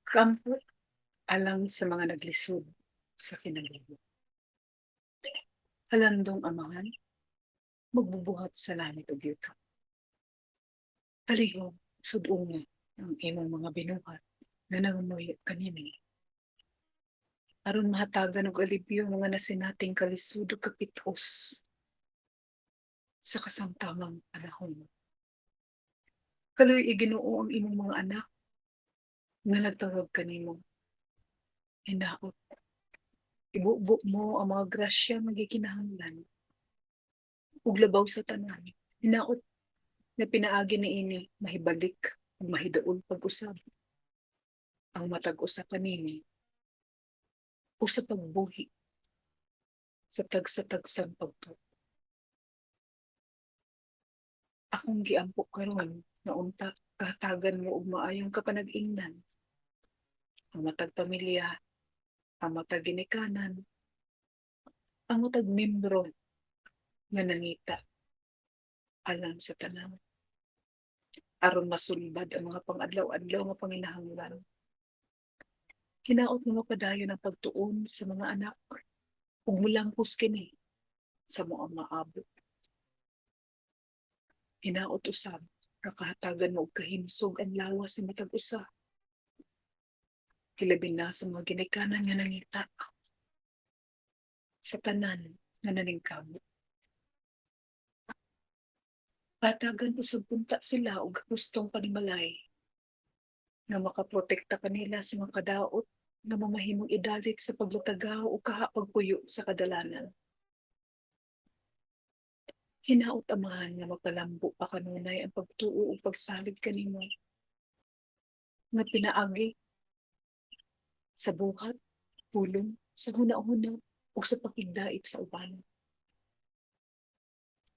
Kaampo alang sa mga naglisod sa kinabuhi. Halandong Amahan, magbubuhat sa langit ug yuta. Palihog sud-unga ang imong mga binuhat nga nangamuyo kanimo, aron mahatagan og alibyo ang mga nasinating kalisod ug kapit-os sa kasamtamang panahon. Kaluy-i, Ginoo, ang imong mga anak nga nagtawag kanimo. Hinaot ibubo mo ang mga grasya nga gikinahanglan. Ug labaw sa tanan, hinaot nga pinaagi niini mahibalik ug mahiduol pag-usab ang matag usa kanimo o sa pagbuhi sa tagsa-tagsang pagtuo. Akong giampo karon nga unta kahatagan mo og maayong kapanag-ingnan ang matag pamilya, ang matag ginikanan, ang matag membro nga nangita alang sa tanan, aron masulbad ang mga pang-adlaw-adlaw nga panginahanglan. Hinaot nga mapadayon ang pagtuon sa mga anak ug mulampos kini sa moang maabot. Hinaot usab nga kahatagan mo og kahimsog ang lawas sa matag usa, hilabi na sa mga ginikanan nga nangita, sa tanan nga naningkamot. Hatagan usab unta sila og hustong panimalay nga makaprotekta kanila sa mga kadaot nga mamahimong idalit sa paglatagaw o kaha pagpuyo sa kadalanan. Hinaot, Amahan, nga mapalambo pa kanunay ang pagtuo ug pagsalig kanimo nga pinaagi sa buhat, pulong, sa huna-huna ug sa pakigdait sa uban.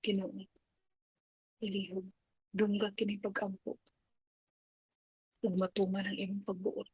Ginoo, palihog dungga kini pag-ampo ug matuman ang imong pagbuot.